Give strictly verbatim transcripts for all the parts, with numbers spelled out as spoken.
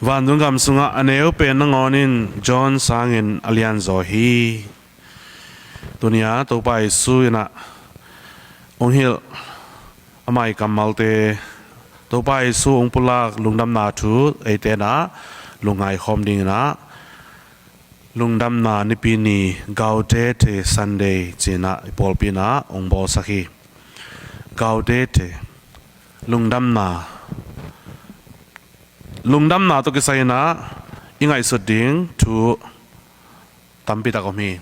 Vantung gam sungah a neu pen nangawn in John sangin a lianzaw hi. Tuni-a Topa Jesu in ah hong hilh amah i kammalte, Topa Jesu hong pulak lungdamna thu eite in ah lungngai khawm dingin ah, Lungdamna Nipi ni, Gaudete Sunday ci-in ah i pawlpi in ah hong bawlsak hi. Gaudete, lungdamna. Lungdamna tawh kisai in ah i ngaihsut ding thu tampi tak om hi.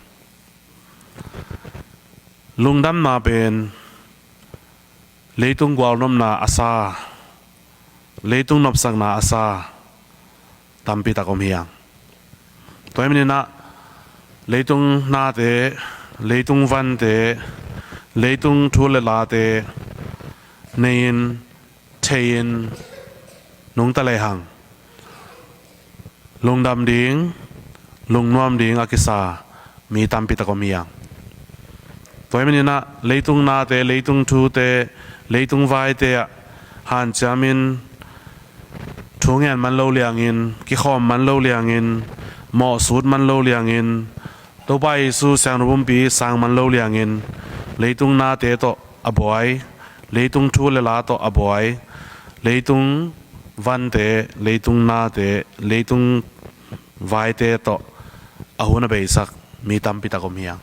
Lungdamna pen leitung gualnopna a sa, leitung nopsakna a sa tampi tak om hi hang. Tua ahih manin ah leitung nate, leitung vante, leitung thu le late nei-in, thei-in, nungta lehang lungdam ding, lungnuam ding a kisa mi tampi tak om hi hang. Tua ahih manin ah leitung nate, leitung thute, leitung vaite ah hanciamin thu ngen man lo liangin, kikhawm man lo liangin, mawhsut man lo liangin, Topa Jesu siangtho pumpi sang man lo liangin, leitung nate tawh a buai, leitung thu le la tawh a buai, leitung vante, leitung nate, leitung vaite tawh a hun a beisak mi tampi tak om hi hang.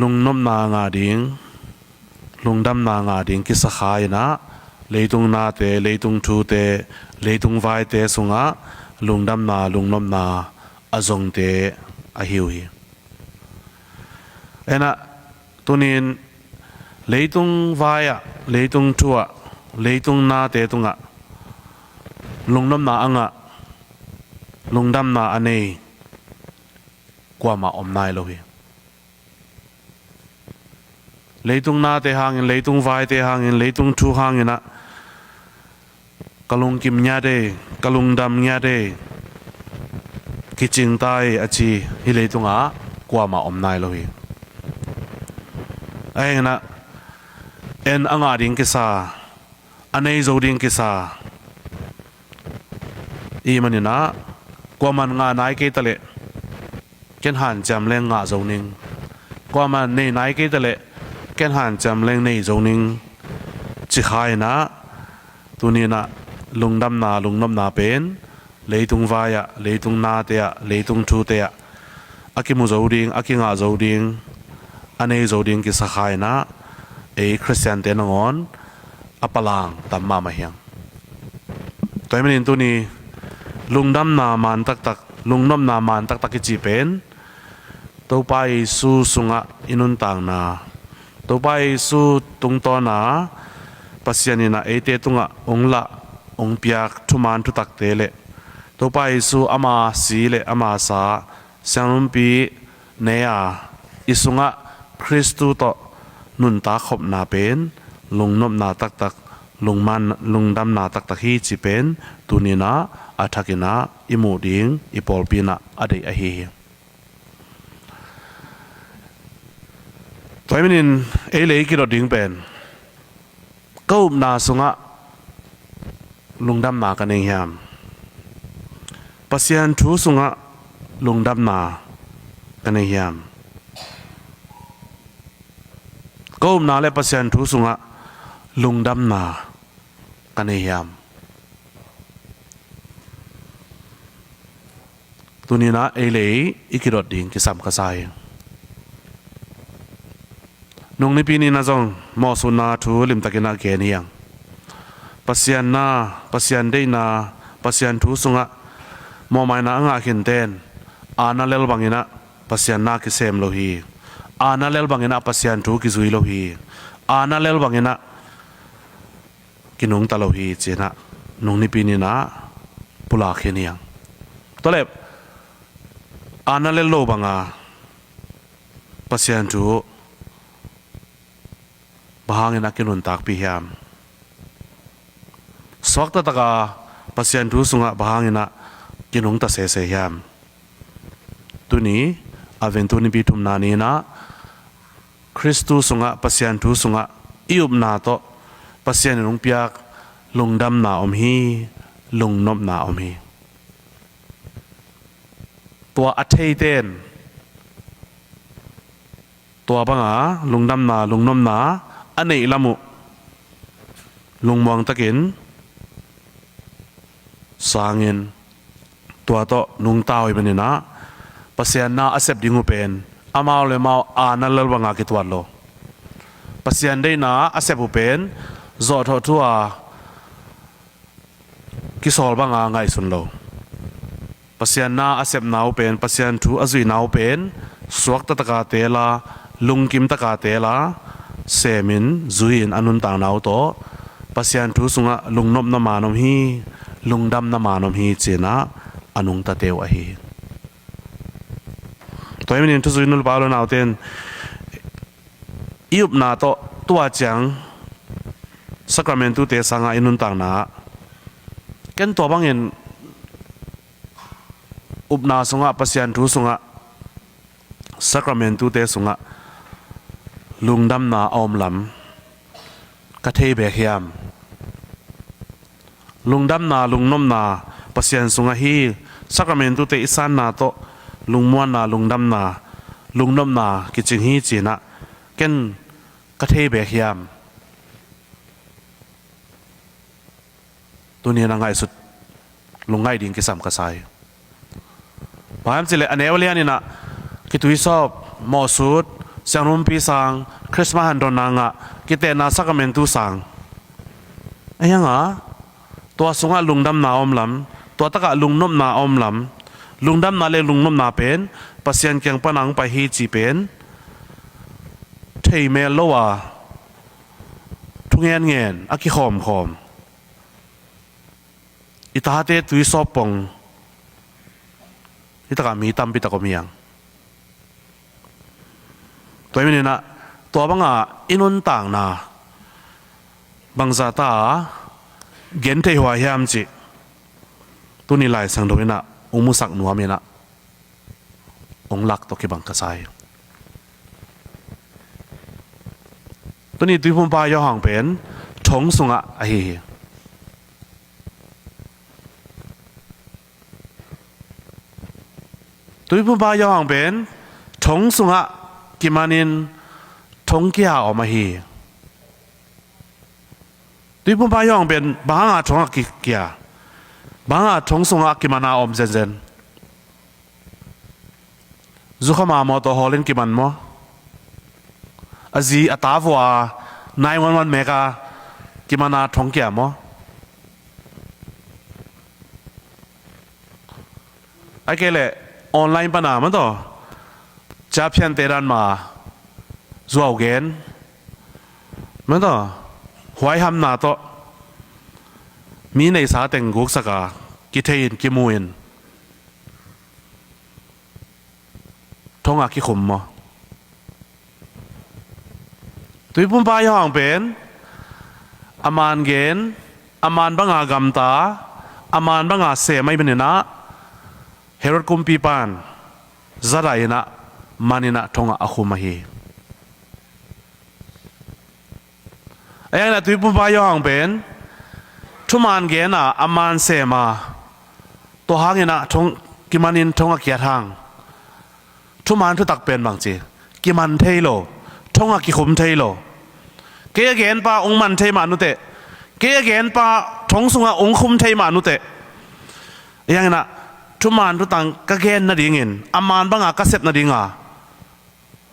Lungnopna ngah ding, lungdamna ngah ding kisa kha in ah, leitung nate, leitung thute, leitung vaite sungah lungdamna, lungnopna a zongte ahi uh hi. En ah, tuni-in leitung vai-ah, leitung thu-ah, leitung nate tungah lungnopna a ngah, lungdamna a nei kuamah om nai lo hi. Leitung nate hangin, leitung vaite hangin, leitung thu hangin ah ka lungkim ngiat ei, ka lungdam ngiat ei, kicing ta ei a ci hih leitungah kuamah om nai lo hi. Ahi hangin ah en a ngah ding kisa, a nei zo ding kisa, ahih manin ah kuaman ngah nai kei ta leh ken hanciam leng ngah zo ning, kuaman nei nai kei ta leh ken hanciam leng nei zo ning, ci kha in ah, tuni-in ah lungdamna, lungnopna pen leitung vai-ah, leitung nate ah, leitung thute ah a kimu zo ding, a kingah zo ding, a nei zo ding kisa kha in ah, ei Khristiante nangawn a palang tam mahmah hi hang. Tua ahih manin tuni lungdamna man taktak, lungnopna man taktak i cih pen Topa Jesu sungah i nuntakna, Topa Jesu tungtawn a Pasian in ah eite tungah hong lah, hong piak thuman thutakte le Topa Jesu ama si le ama sa, siangtho pumpi nei a, i sungah Khristu tawh nuntak khopna pen lungnopna taktak, lungman, lungdamna taktak hi cih pen tuni-in ah a thak in ah i muh ding, i pawlpi in ah a deih ahi hi. Tua ahih manin ei le ei kidot ding pen, ka upna sungah lungdamna ka nei hiam? Pasian thu sungah lungdamna ka nei hiam? Ka upna le Pasian thu sungah lungdamna ka nei hiam? Tuni-in ah ei le ei i kidot ding kisam ka sa hi. Nung Nipi ni-in ah zong mawhsutna thu limtakin ah gen hi hang. Pasian na, Pasian deihna, Pasian thu sungah mawhmaina a ngah khinten aana lel bangin ah Pasian na kisem lo hi. Aana lel bangin ah Pasian thu kizui lo hi. Aana lel bangin ah kinungta lo hi ci-in ah nung Nipi ni-in ah pulak khin hi hang. Tua leh aana lel lo banga Pasian thu bang hangin ah kinuntakpih hiam? Suakta taka Pasian thu sungah bang hangin ah kinungta sese hiam? Tuni Advent nipi thumna ni-in ah Khristu sungah, Pasian thu sungah i upna tawh, Pasian in hong piak lungdamna om hi, lungnopna om hi. Tua a theite in tua banga lungdamna, lungnopna a neih lam uh lungmuang takin sangin tua tawh nungta uh hi maninah Pasian na a sep ding uh pen amau le mau aana lel banga kituat lo. Pasian deihna a sep uh pen zawhthawh thu-a kisawl banga ngaihsun lo. Pasian na a sepna uh pen, Pasian thu a zuihna uh pen suakta taka teel a, lungkim taka teel a, semin zui-in a nuntakna uh tawh Pasian thu sungah lungnopna man om hi, lungdamna man om hi cinah a nungtate uh ahi hi. Tua hi manin thuzui nulepa le unaute in i upna tawh tua ciang sakramentute sangah i nuntakna ah ken tua bangin upna sungah, Pasian thu sungah, sakramentute sungah lungdamna a om lam ka thei bek hiam? Lungdamna, lungnopna Pasian sungah hi, sakramentute i sanna tawh lungmuanna, lungdamna, lungnopna kicing hi cinah ken ka thei bek hiam? Tuni-in a ngaihsut lungngaih ding kisam ka sa hi. Bang hiam cihleh a neu a lianinah kituisawp, mawhsut, siangrumpi sang, Christmas hanthawnna ngah, kitehna sakramentu sang. A hianga tua sungah lungdamna a om lam, tua takah lungnopna a om lam, lungdamna le lungnopna pen Pasian kiang pana hong pai hi cih pen thei mel lo a, thungen ngen a kikhawmkhawm, i tate tuisawp pong hitakah mi tampi tak om hiang. Tua hi maninah tua banga i nuntakna bangzahta genthei huai hiam cih tuni Lai Siangtho inah hong musak nuam inah hong lak tawh kibang ka sa hi. Tuni Tuiphumpa Johan pen thong sungah ahi hi. Tuiphumpa Johan pen thong sungah kimanin thong kia om ahi hi. Tuiphumpa Johan pen bang hanga thong a kikia, bang hanga thong sungah kimana om zenzen? Zukhama mawtaw hawlin kiman maw? A zi a ta vua a nine one one meka kimana thong kia maw? Ai kei leh online pana mataw, ciaphiante dan ma zuau gen mataw, huaihamna tawh mi neisa teng guksaka kithei in kimu in thonga kikhum maw? Tuiphumpa Johan pen a man gen, a man banga gamta, a man banga sem ahi maninah Herod kumpipan zadah inah man inah thongah a khum ahi. A hianginah Tuiphumpa Johan pen thuman gena a man sema, tua hanginah thong kimanin thong a kiat hang thuman thutak pen bangci? Kiman thei lo, thong a kikhum thei lo. Kei a genpa hong man thei mah nuteh, kei a genpa thong sungah hong khum thei mah nuteh. A hianginah thuman thutak ka gen nadingin a man banga ka sep nadinga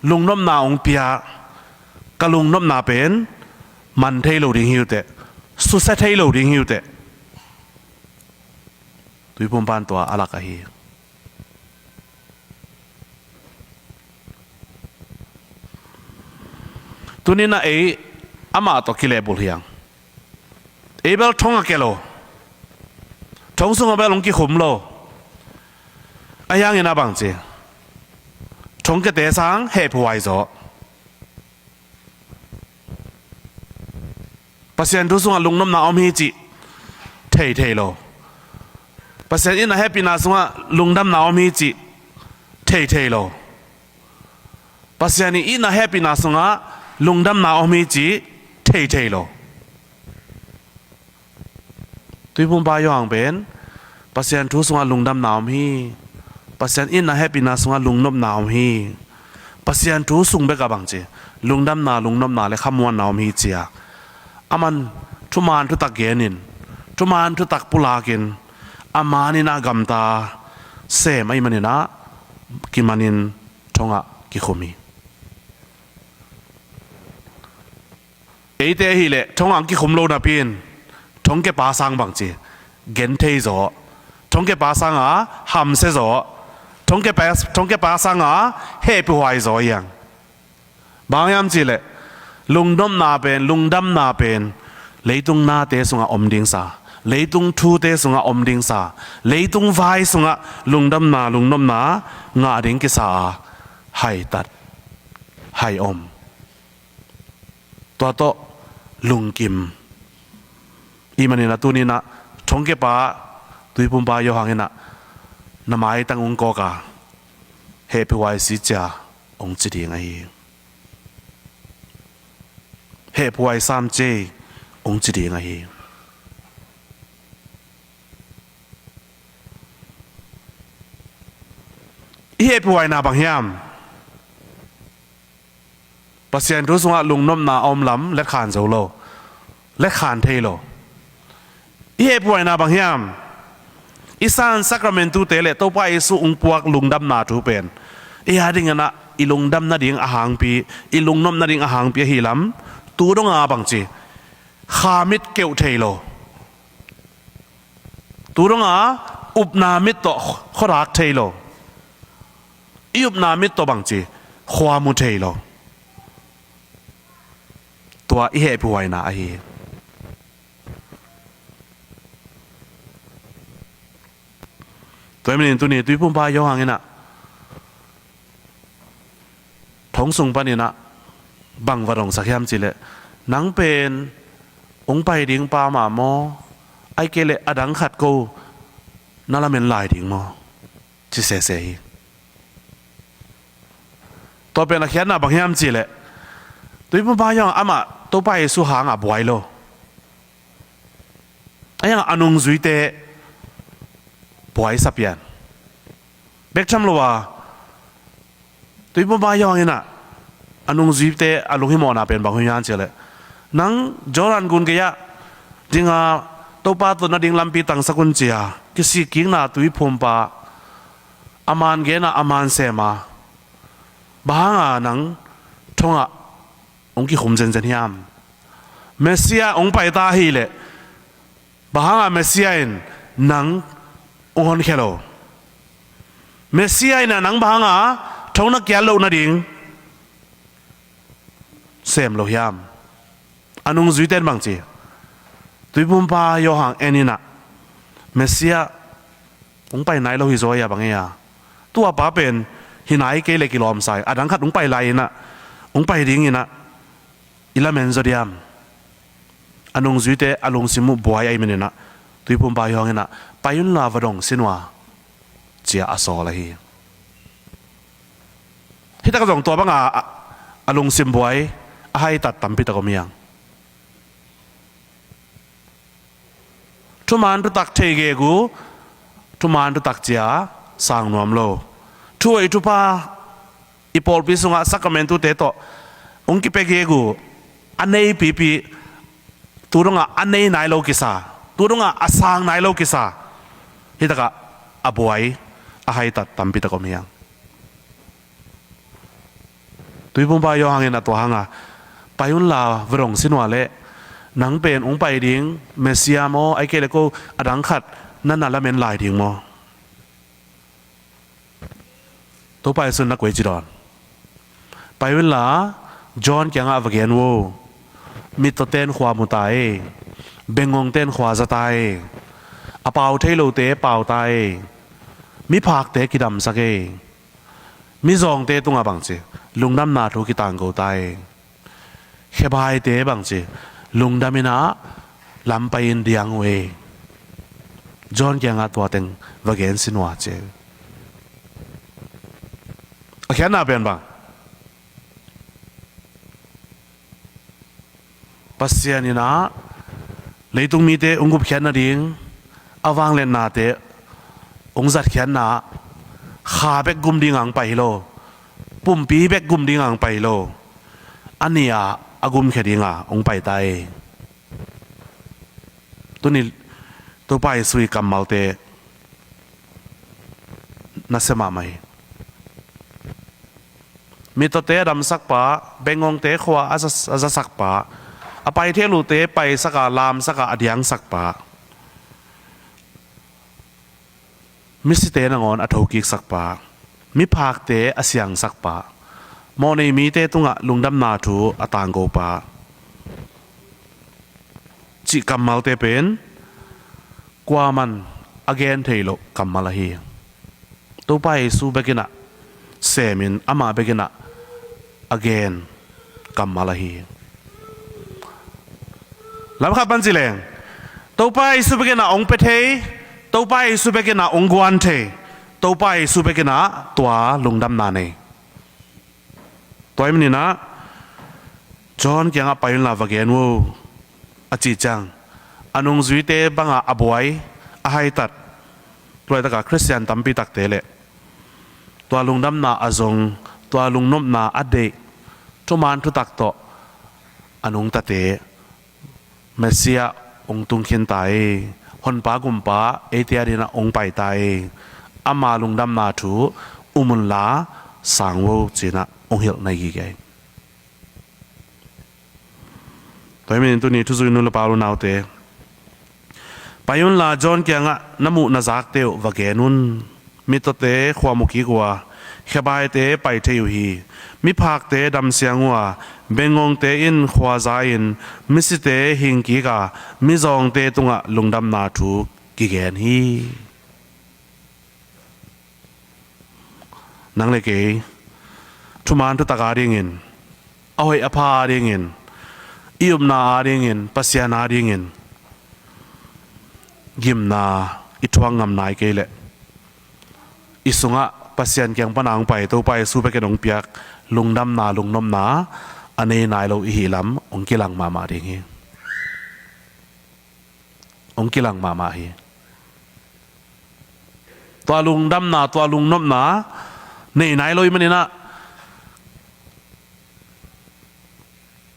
lungnopna hong pia, ka lungnopna pen man thei lo ding hi uh teh, susia thei lo ding hi uh teh. Tuiphumpan tua a lak ahi. Tuninah ei amah tawh kilehbulh hiang. Ei bel thong a kia lo, thong sungah bel hong kikhum lo. A hiangin a bangci? Thong kiate sang hehphuai zaw. Pasian thu sungah lungnopna om hi cih thei thei lo. Pasian itna hehpihna sungah lungdamna om hi cih thei thei lo. Pasian ii itna hehpihna sungah lungdamna om hi cih thei thei lo. Tuiphumpa Johan pen Pasian thu sungah lungdamna om hi. Pasian itna hehpihna sungah lungnopna om hi. Pasian thu sung bekah bangci lungdamna, lungnopna le khamuanna om hi ci-a aman thuman thutak genin, thuman thutak pulakin, a maninah gamta sem ahih maninah kimanin thongah kikhum hi. Eite ahileh thongah kikhum lo napi-in thongkepa sang bangci genthei zaw, thongkepa sanga hamsia zaw, thongkepa, thongkepa sanga hehpihhuai zaw hiang. Bang hiam cihleh lungnopna pen, lungdamna pen leitung nate sungah om dingsa, leitung thute sungah om dingsa, leitung vai sungah lungdamna, lungnopna ngah ding kisa a, haitat, hai om, tua tawh lungkim. Ih maninah tuninah thongkepa Tuiphumpa Johan inah na maitang ung kawka hehpihhuai si cia ung ci ding ahi. Hehpihhuai sam cia ung ci ding ahi. I hehpihhuaina bang hiam? Pasian thu sungah lungnopna a om lam letkhan zo lo, letkhan thei lo. I hehpihhuaina bang hiam? I san sakramentute le Topa Jesu ung puak lungdamna thu pen i a dinginah i lungdam nading a hangpi, i lungnop nading a hangpi ahi lam, tu donga bangci kha mit keuh thei lo. Tu donga upna mit tawh khuadak thei lo. I upna mit tawh bangci khua mu thei lo. Tua i hehpihhuaina ahi. Tua hi manin tuni Tuiphumpa Johan inah thong sung paninah bang va dongsak hiam cihleh, nang pen ung pai ding pa mah maw, ahih kei leh a dang khat ko na lamen lai ding maw, ci sese hi. Tua pen a khiatna bang hiam cihleh, Tuiphumpa Johan amah Topa Jesu hanga buai lo. Ahi hangah a nungzuite buai sapian. Bek tham lo a, Tuiphumpa Johan inah a nungzuite a lunghimawhna pen bang hi hiam cihleh, nang Jordan gun gei-ah dinga Topa tawh na ding lampi tangsak un ci-a kisikkikna Tuiphumpa a man genah a man sema, bang hanga nang thongah ung kikhum zenzen hiam? Messiah ung paita hileh bang hanga Messiah in nang ung honkhia lo? Messiah inah nang bang hanga thong na kiat loh nading sem lo hiam? A nungzuite in bangci, Tuiphumpa Johan en inah Messiah ung pai nai lo hi zaw a bang ei a, tua pa pen hi nai kei le kilawmsa hi, a dang khat ung pai lai inah, ung pai dinginah i lamen zaw diam? A nungzuite a lungsim uh buai ahih maninah Tuiphumpa Johan inah pai unla va dong sin uh a, ci-a a sawl ahi. Hitak zong tua banga a, a lungsim buai a haitat tampi tak om hiang. Thuman thutak thei gegu thuman thutak cia sang nuam lo. Thuhoih thupha i pawlpi sungah sakramentute tawh ung kipia gegu a nei pipi, tu dongah a nei nai lo kisa, tu dongah a sang nai lo kisa. Hitakah a buai a haitat tampi tak om hiang. Tuiphumpa Johan inah tua hanga pai unla va dong sin uh a leh, nang pen ung pai ding Messiah maw, ahih kei leh ko a dang khat na na lamen lai ding maw? Topa Jesu in na koi ci dawn. Pai unla John kiangah va gen uh. Mittawte in khua mu ta ei, bengngongte in khua za ta ei, a pau thei lote pau ta ei, miphakte kidamsak ei, mizawngte tungah bangci lungdamna thu kitangko ta ei. Khebaite bangci lungdam inah lam pai-in diang uh ei. John kiangah tua teng va gen sin uh a ci. A khiatna pen bang, Pasian inah leitung mite ung gupkhiat nading a vangliatnate hong zatkhiatna ah kha bek gum dingah hong pai hi lo, pumpi bek gum dingah hong pai hi lo, a ni-a a gumkhia dingah hong pai ta hi. Tuni Topa Jesu' kammalte nasia mahmah hi. Mittawte a damsakpa, bengngongte khua a za, a zasakpa, a pai theih lohte paisak a, lamsak a, a diangsak pa, misite nangawn a thokiksak pa, miphakte a siangsak pa, mawhnei mite tungah lungdamna thu a tangko pa, cih kammalte pen kuaman a gen thei loh kammal ahi. Topa Jesu bek in ah semin, amah bek in ah a gen kammal ahi. Lamkhat pan ci leng, Topa Jesu bek in ah hong pia thei, Topa Jesu bek in ah hong guan thei, Topa Jesu bek in ah tua lungdamna nei. Tua ahih manin ah John kiangah pai unla va gen un, a cih ciang, a nungzuite bangah a buai, a haitat, tu laitakah Khristian tampi takte leh tua lungdamna a zong, tua lungnopna a deih, thuman thutak tawh a nungtate Messiah hong tung khin ta hi. Honpa Gumpa eite adingin ah hong pai ta hi. Ama lungdamna thu um unla sang un, ci-in ah hong hilh nai gige hi. Tua ahih manin tuni thuzui nu le pa, u le naute, pai unla John kiangah na muh na zakte uh va gen un. Mittawte khua mu kik uh a, khebaite pai thei uh hi. Miphakte damsiang uh a, bengngongte in khua za-in, misite hing kik a, mizawngte tungah lungdamna thu kigen hi. Nang le kei thuman thutak adingin, a hoih a pha adingin, i upna adingin, Pasian adingin gimna i thuak ngam nai kei leh, i sungah Pasian kiang pana hong pai Topa Jesu bekin hong piak lungdamna, lungnopna a nei nai lo i hih lam hong kilang mahmah ding hi. Hong kilang mahmah hi. Tua lungdamna, tua lungnopna nei nai lo i hih manin ah,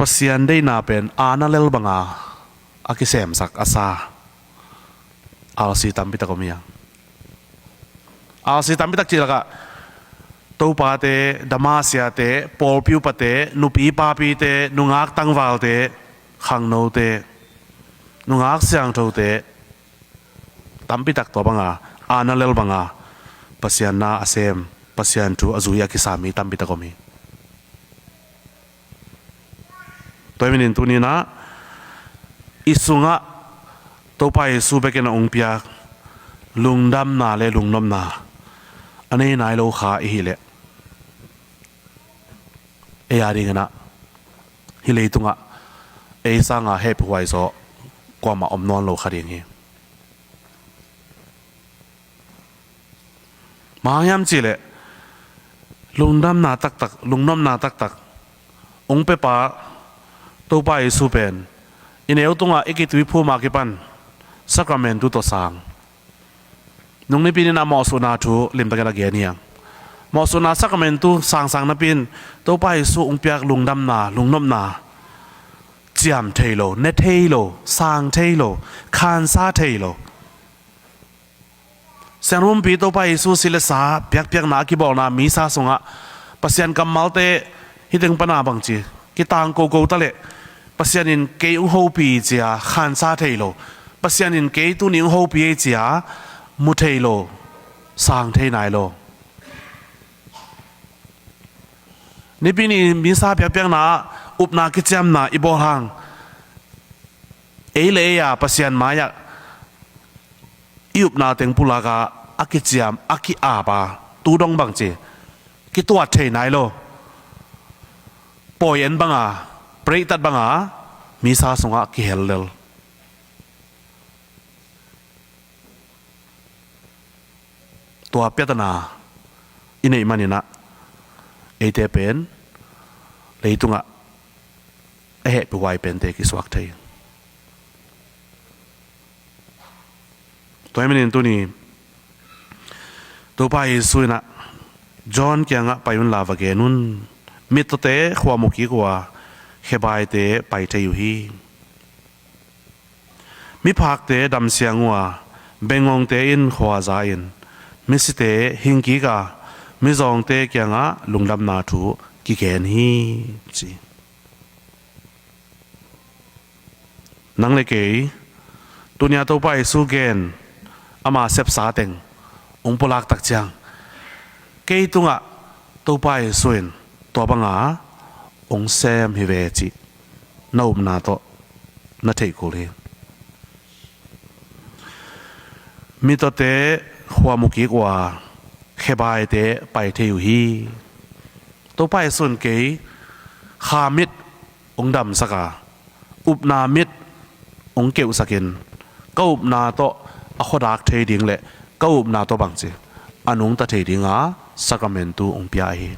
Pasian deihna pen aana lel banga a kisemsak a sa alsi tampi tak om hi hang. Alsi tampi tak cih lakah topate, damasiate, pawlpi upate, nupi papite, nungak tangvalte, khangnote, nungak siangthote, tampi tak tua banga, aana lel banga Pasian na a sem, Pasian thu a zui a kisa mi tampi tak om hi. Tua ahih manin tuni-in ah i sungah Topa Jesu bekin a hong piak lungdamna le lungnopna a nei nai lo kha i hih leh, ei adingin ah hih leitungah ei sanga hehpihhuai zaw kuamah om nawn lo kha ding hi. Bang hang hiam cih leh lungdamna taktak, lungnopna taktak hong piapa Topa Jesu pen i neu tungah i kituiphum a kipan sakramentu tawh sang. Nung nipi ni-in ah mawhsuhna thu limtakin a gen hi hang. Mawhsuhna sakramentu sangsang napi-in Topa Jesu hong piak lungdamna, lungnopna ciam thei lo, ne thei lo, sang thei lo, khansa thei lo. Siangtho Pumpi Topa Jesu si le sa piakpiakna a kibawlna misa sungah Pasian kammalte hih teng pana bangci kitang koko ta leh, Pasian in kei hong hopih ci-a khansa thei lo, Pasian in kei tuni hong hopih ei ci-a mu thei lo, sang thei nai lo. Nipi ni misa piakpiakna ah upna kiciamna i bawl hang, ei le ei-a Pasian mai-ah i upna teng pulak a, a kiciam, a ki-ap a, tu dong bangci kituat thei nai lo. Pawi en banga, break tat banga misa sungah kihel lel. Tua piatana i neih manin ah eite pen leitungah a hehpihhuai pente kisuak thei. Tua hi manin tuni Topa Jesu in ah John kiangah pai unla va gen un. Mittawte khuam uh kik uh a, khebaite pai thei uh hi. Miphakte damsiang uh a, bengngongte in khua za in, misite hing kik a, mizawngte kiangah lungdamna thu kigen hi, ci. Nang le kei, tuni-a Topa Jesu gen, ama sepsa teng hong pulak tak ciang, kei tungah Topa Jesu in tua banga hong sem hi ve cih na upna tawh na theih kul hi. Mittawte khuam uh kik uh a, khebaite pai thei uh hi. Topa Jesu in kei kha mit hong damsak a, upna mit hong keuhsak in, ka upna tawh a khuadak thei ding le ka upna tawh bangci a nungta thei dinga sakramentu hong pia hi.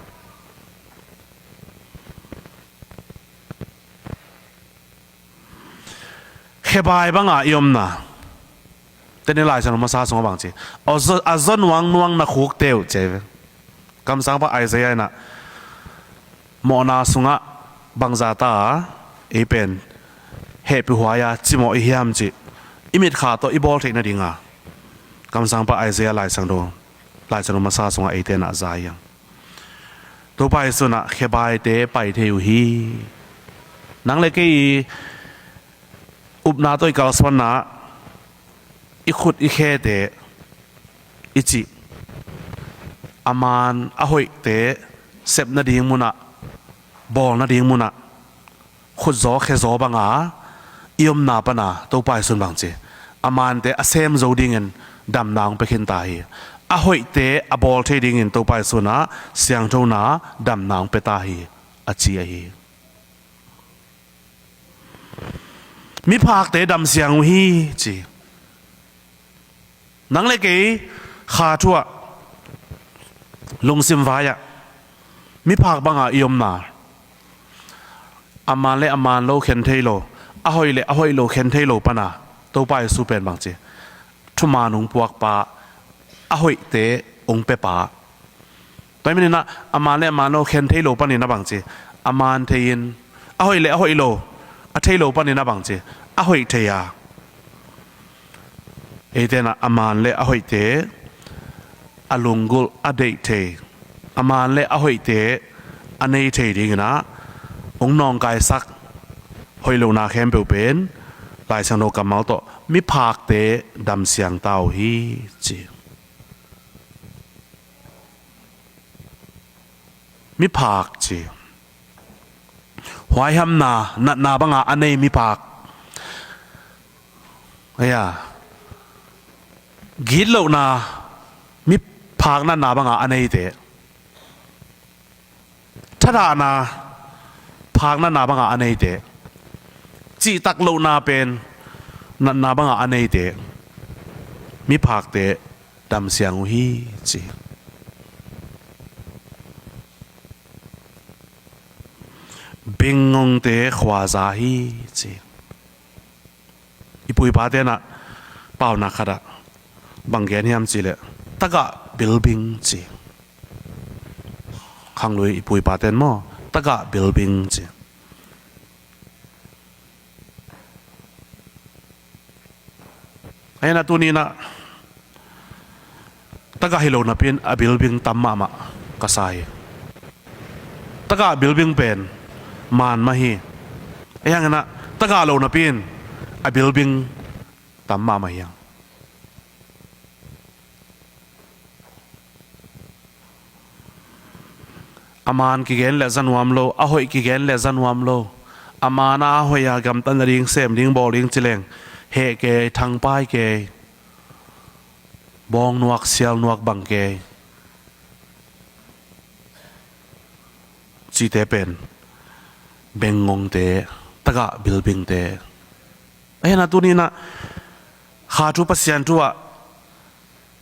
Khebai banga i omna, teni Lai Siangtho masa sungah bangci, a zaw, a zaw nuangnuang na khukte uh, ci hi ve. Kamsangpa Isaiah in ah mawhna sungah bangzah ta a ei pen hehpihhuai-a cimawh i hiam cih i mitkha tawh i bawl theih nadinga kamsangpa Isaiah Lai Siangtho, Lai Siangtho masa sungah eite in ah za hi hang. Topa Jesu in ah khebaite pai thei uh hi. Nang le kei i upna tawh i kalsuanna, i khut i khete, i cih, a maan a hoihte sep nading munah, bawl nading munah, khutzaw khezaw banga i omna pana Topa Jesu in bangci, a maante a sem zo dingin damna hong pia khinta hi. A hoihte a bawl thei dingin Topa Jesu in ah siangthona damna hong piata hi, a ci ahi. Miphakte damsiang uh hi, ci. Nang le kei kha thu-ah, lungsim vai-ah miphak banga i omna, a maan le a maan lo khen thei lo, a hoih le a hoih lo khen thei lo pana Topa Jesu pen bangci, thuman hong puakpa, a hoihte hong piapa. Tua hi manin ah a maan le a maan lo khen thei lo panin ah bangci, a maan thei-in, a hoih le a hoih lo, a thei lo panin ah bangci, a hoih thei-a, eite in ah a maan le a hoihte a lunggulh a deih thei, a maan le a hoihte a nei thei dingin ah hong nawngkaisak hoih lohna khempeuh pen Lai Siangtho kammal tawh miphakte damsiang ta uh hi, ci. Miphak ci. Huaihamna, natna banga a nei miphak. Aya. Gitlohna, miphak natna banga a neite. Thadahna, phak natna banga a neite. Cihtak lohna pen natna banga a neite. Miphakte damsiang uh hi, ci. Bengngongte khuaza hi, ci. I pu i pate in ah paunak khatah bang gen hiam cih leh, tagah bilbing, ci. Khanglui i pu i pate in maw, tagah bilbing, ci. Ahi zongin ah tuni-in ah tagah hi lo napi-in a bilbing tam mahmah ka sa hi. Tagah bilbing pen maan mah hi. Ahi zongin ah tagah lo napi-in a bilbing tam mahmah hi hang. A maan kigen leh za nuam lo, a hoih kigen leh za nuam lo. A maan a hoih a gamtat nading, sem ding, bawl ding ci leng heh kei, thangpai kei, bawng nuak, sial nuak bang kei, cihte pen bengngongte, tagah bilbingte. Ahi zongin ah tuni-in ah kha thu, Pasian thu-ah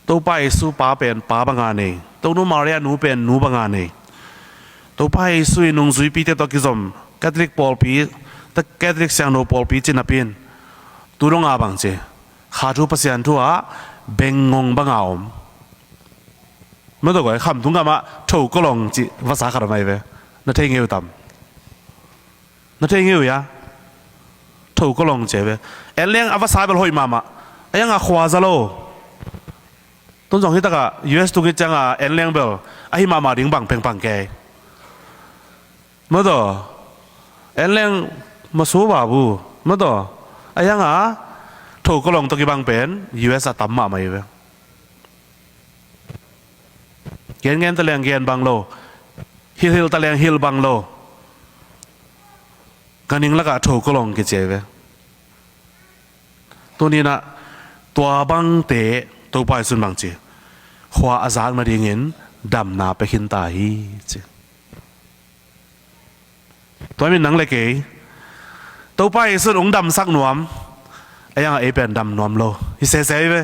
Topa Jesu pa pen pa banga nei, Tonu Maria nu pen nu banga nei. Topa Jesu i nungzuipite tawh kizom Catholic pawlpi, Catholic siangtho pawlpi ci napi-in tu dong a bangci, kha thu, Pasian thu-ah Bengngong banga om. Mataw koi, khamtung gamah thokolong cih vasa khat a mai ve. Na thei ngei uh tam? Na thei ngei uh ia? Thokolong ci ve. Enleng a vasa bel hoih mahmah. A ianga khua za lo. Tun zong hitakah U S tung hi cianga enleng bel ahi mahmah ding bang pengpang kei. Mataw, enleng masu babu. Mataw, a ianga thokolong tawh kibang pen U S a tam mahmah hi ve. Gengen taleng gen bang lo, hilhil taleng hil bang lo. Ganhing lakah thokolong kici ve. Tuninah tua bangte Topa Jesuh in bang ci? Khua a zak nadingin damna pia khinta hi ci. Tua min nang le kei Topa Jesuh in hong damsak nuam, a ianga ei pen dam nuam lo hi sese hi ve.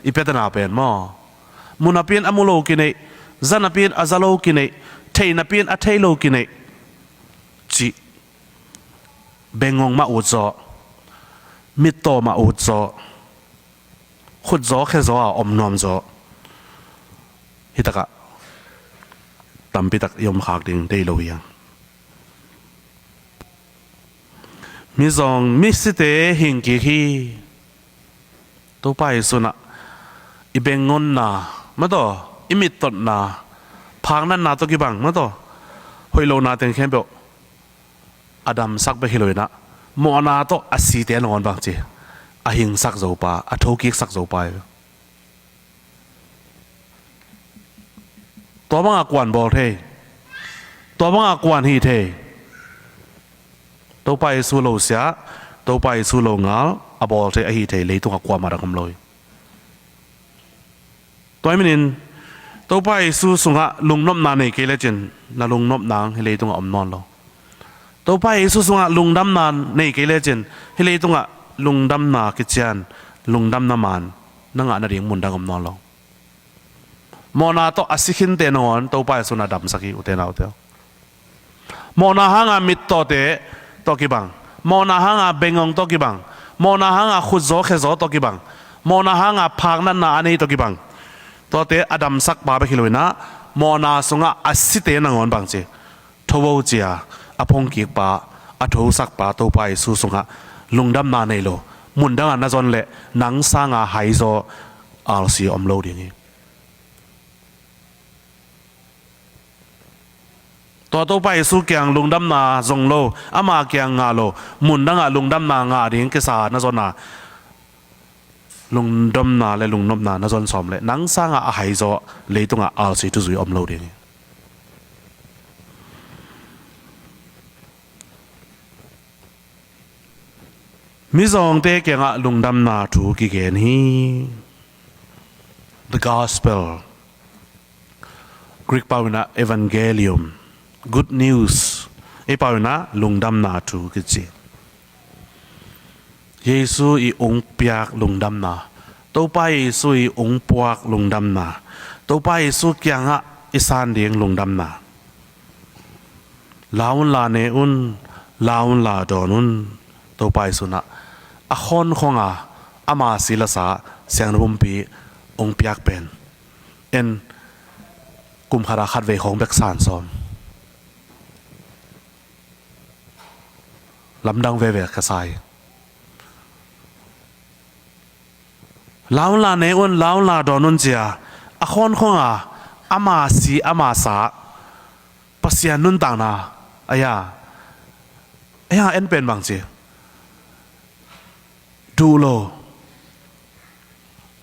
I piatana pen maw, mu napi in a mu lo kineih, za napi in a za lo kineih, thei napi in a thei lo kineih cih. Bengngong mah ut zaw, mittaw mah ut zaw, khutzaw khezaw a om nuam zaw. Hitakah tampitak i om khak ding dei lo hiang. Mizawng misite hing kik hi. Topa Jesuh inah i bengngonna mataw, i mittotna, phaknatna tawh kibang mataw, hoih lohna teng khempeuh a damsak bek hi lo inah, mawhna tawh a site nangawn bang ci? A hingsak zopa, a thokiksak zopa hi. Tua banga kuan bawl thei, tua banga kuan hi thei. Topa Jesuh lo sia, Topa Jesuh lo ngal a bawl thei, a hi thei leitungah kuamah rak om lo hi. Tua hi minin Topa Jesuh sungah lungnopna nei kei lecin na lungnopna hi leitungah om nawn lo. Topa Jesuh sungah lungdamna nei kei lecin hi leitungah lungdamna kician, lungdamna man na ngah nading mundang om nawn lo. Mawhna tawh a si khinte nangawn Topa Jesuh in a damsak hi, ute naute. Mawhna hanga mittawte tawh kibang, mawhna hanga bengngong tawh kibang, mawhna hanga khutzaw khezaw tawh kibang, mawhna hanga phaknatna a nei tawh kibang, tuate a damsakpa bek hi lo inah, mawhna sungah a site nangawn bang ci? Tho o cia a phongkikpa, a thosakpa Topa Jesuh sungah lungdamna nei lo, mundanga na zon leh nang sanga haizaw alsi om lo ding hi. Tua Topa Jesuh kiang lungdamna zong lo, ama kiang ngah lo, mundangah lungdamna ngah ding kisa na zona, lungdamna le lungnopna na zon sawm leh nang sangah a haizaw leitungah alsi thuzui om lo ding hi. Mizawngte kiangah lungdamna thu kigen hi. The Gospel. Greek pau inah Evangelium, Good News. Ei pau inah lungdamna thu kici. Jesuh i ung piak lungdamna, Topa Jesuh i ung puak lungdamna, Topa Jesuh kiangah i san ding lungdamna. La unla ne un, la unla dawn un. Topa Jesuh inah a khawnkhonga ama silasa siangna pumpi ung piak pen en kum khata khatvei khawng bek san sawm. Lamdang veve ka sa hi. La unla ne un, la unla dawn un cia a khawnkhonga ama si ama sa Pasian nuntakna aia, aia en pen bang ci? Duh lo.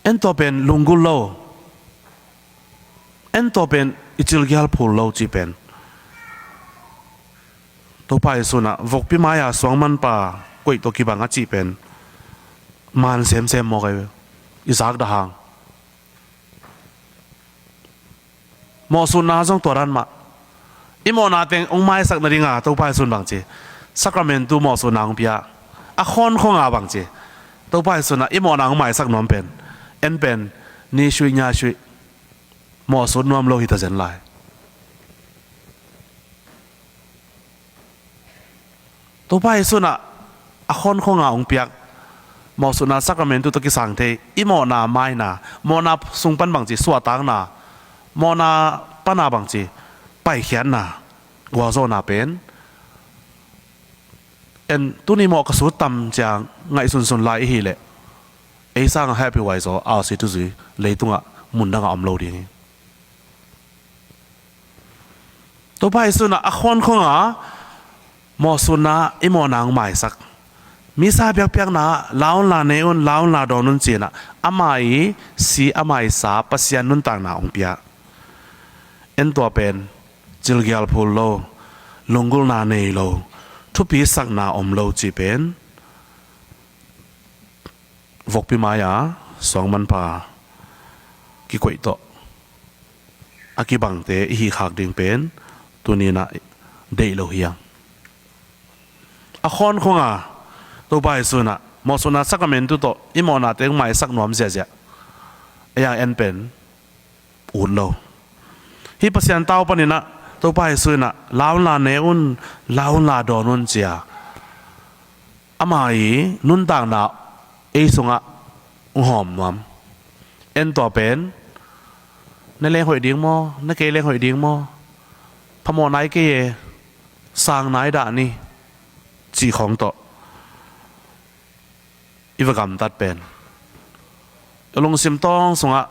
En tua pen lunggulh lo. En tua pen i cilgial phul lo cih pen. Topa Jesuh inah vokpi mai-a suangmanpa koih tawh kibang a cih pen man semsem mawk ahi ve. I zakdah hang. Mawhsutna zong tua dan mah. I mawhna teng hong maisak nadinga Topa Jesuh in bang ci? Sakramentu mawhsutna hong pia. A khawnkhonga bang ci? Topa Jesuh inah i mawhna hong maisak nuam pen, en pen, ni shuih nya shuih mawhsut nuam lo hi ta zen lai. Topa Jesuh inah a khawnkhonga hong piak Mawhsutna sakramentu tawh kisang thei i mawhna maina, mawhna sung pan bangci suahtakna, mawhna pana bangci paikhiatna, gualzawhna pen en tuni mawh ka sut tam ciang ngaihsunsun lai i hih leh ei sangah happy waizaw a si tuzui leitungah mundangah om lo ding hi. Topa Jesu in a khawnkhong a mawhsutna i mawhna hong maisak. Misa biakpiakna la unla ne un, la unla dawn un ci-in a ama i si, ama i sa Pasian nuntakna hong pia. En tua pen cilgial phul lo, lunggulhna nei lo, thupi sakna om lo cih pen vokpi mai-a suang manpha kikoih tawh a kibangte i hih khak ding pen tuni-in a deih lo hi hang. A khawnkhong a Topa Jesu in a mawhsutna sakramentu tawh i mawhnate hong maisak nuam ziahziah ei a en pen ut lo. Hih Pasian tau panin a Topa Jesu in a la unla ne un, la unla dawn un ci-a ama i nuntakna ei sungah hong hawm nuam. En tua pen na leng hoih ding maw, na kei leng hoih ding maw, phamawh nai kei e, sang nai dah ni cih khawng tawh i va gamtat pen i lungsim tawng sungah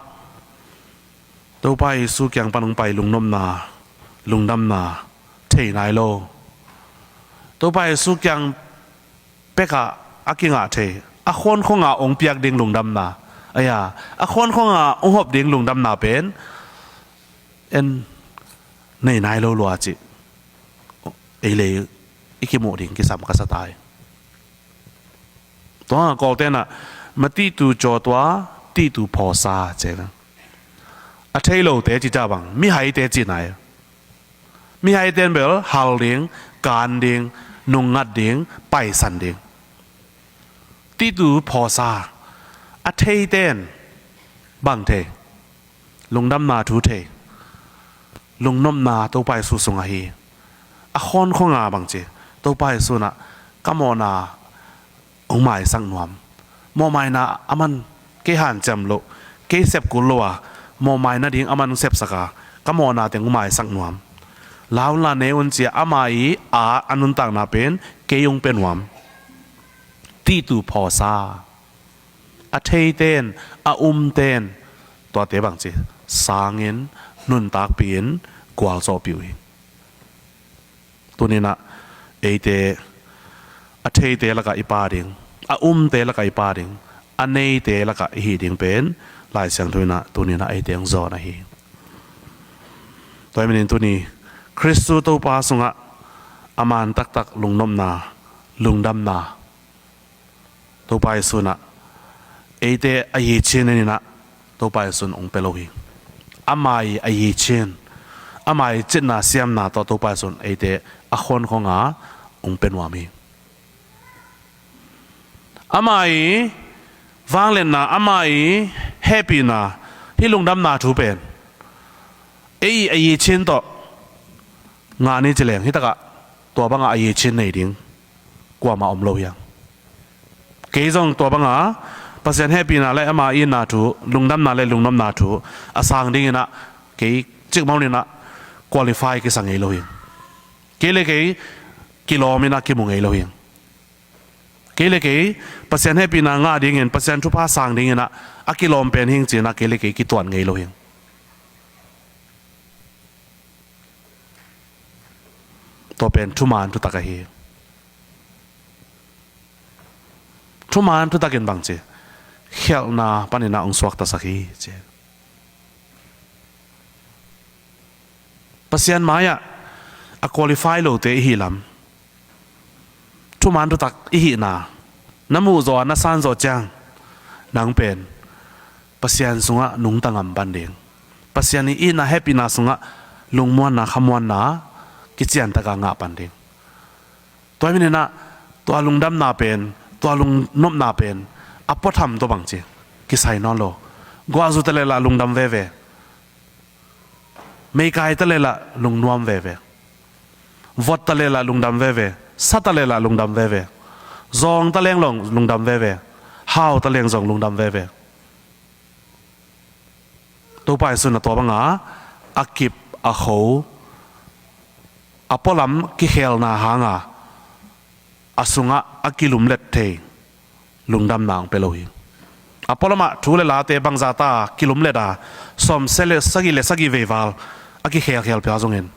Topa Jesu kiang pan hong pai lungnopna, lungdamna thei nai lo. Topa Jesu kiang pekah a kingah thei, a khawnkhong a hong piak ding lungdamna, aia, a khawnkhong a hong hop ding lungdamna pen en nei nai lo lua cih ei le ei i kimuh ding kisam ka sa ta hi. Tua hang Kawlte'n a ma tihtu caw tua, tihtu phawsa ci-a, a thei lote ci ta bang, mihaite ci nai. Mihaite'n bel hal ding, kan ding, nungngat ding, paisan ding. Tihtu phawsa, a theite'n bang thei? Lungdamna thu thei, lungnopna Topa Jesu sungah hi. A khawnkhong a bangci Topa Jesu in a ka mawhna hong maisak nuam. Mawhmaina aman kei hanciam loh, kei sep kul lo a, mawhmai nading aman hong sepsak a, ka mawhna teng hong maisak nuam. La unla ne un ci-a ama i a, a nuntakna pen kei hong pia nuam. Tihtu phawsa, a theite'n, a umte'n tuate bangci sangin, nuntakpih in, gualzawhpih uh hi. Tuni-in a eite a theite lakah i pa ding, a umte lakah i pa ding, a neite lakah i hih ding pen Lai Siangtho in a tuni-in a eite hong zawn ahi. Tua ahih manin tuni Khristu Topa sungah a man taktak lungnopna, lungdamna Topa Jesu in a eite a yichin en in a Topa Jesu in hong pia lo hi. Ama i a yichin, ama i citna siamna tawh Topa Jesu in eite a khawnkhong a hong pia nuam hi. Ama i vangliatna, ama i hehpihna, hih lungdamna thu pen ei i a yichin tawh ngah ni ci leng, hih takah tua bangah a yichin nei ding kuamah om lo hi hang. Kei zong tua bangah Pasian hehpihna le ama itna thu, lungdamna le lungnopna thu a sang dingin a kei cikmah un in a qualify kisa ngei lo hi. Kei le kei kilawm in a kimu ngei lo hi. Kei le kei Pasian hehpihna ngah dingin, Pasian thupha sang dingin a, a kilawm pen hi ing ci-in a kei le kei kituat ngei lo hi. Tua pen thuman thutak ahi. Thuman thutak in bangci, khialhna panin a hong suaktasak hi ci. Pasian mai-ah a qualify lote i hih lam, thuman thutak i hihna na muh zawh a, na san zawh ciang, nang pen Pasian sungah nungta ngam pan ding, Pasian i itna hehpihna sungah lungmuanna, khamuanna kiciantak a ngah pan ding. Tua ahih manin a tua lungdamna pen, tua lungnopna pen a puatham tawh bangci kisai nawn lo. Guahzu ta leh lah lungdam veve. Meikai ta leh lah lungnuam veve. Vot ta leh lah lungdam veve. Sa ta leh lah lungdam veve. Zawng ta leng lah lungdam veve. hau ta leng zong lungdam veve. Topa Jesu in a tua banga a kip, a kho, a pualam kikhelna hanga a sungah a kilumlet thei lungdamna hong pia lo hi. A pualamah thu le late bangzah ta kilumlet a, sawmsagih le sagih veival a kikhelkhel pia zongin,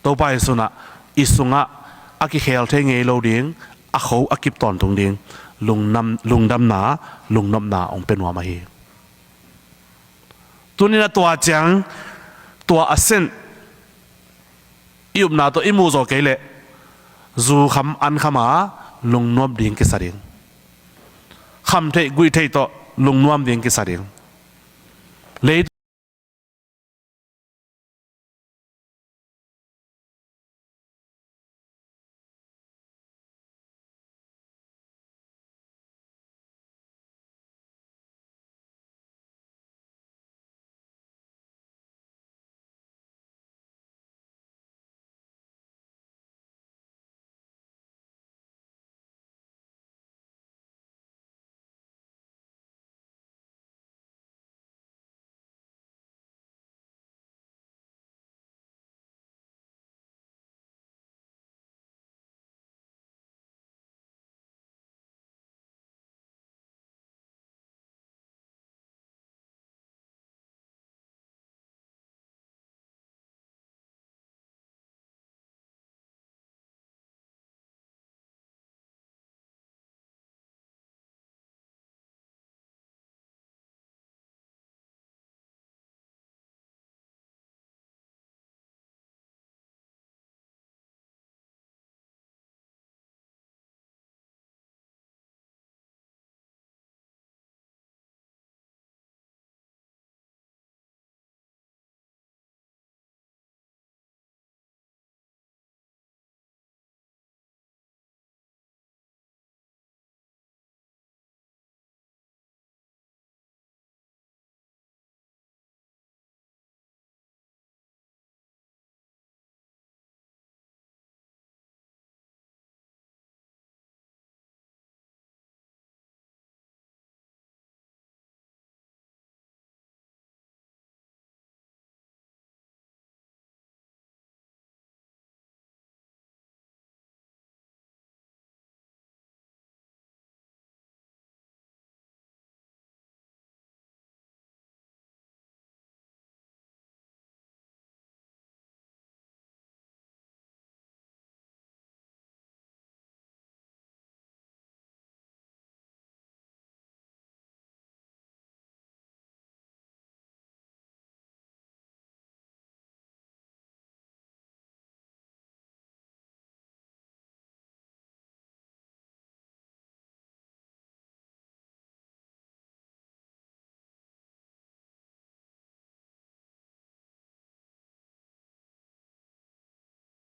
Topa Jesu in i sungah a kikhel thei ngei lo ding, a kho a kip tawntung ding, lungnam, lungdamna, lungnopna hong pia nuam ahi. Tunin a tua ciang, tua a sin i upna tawh i muh zawh kei leh, zu kham an kham a lungnuam ding kisa ding. Kham theih guih theih tawh lungnuam ding kisa ding. Lei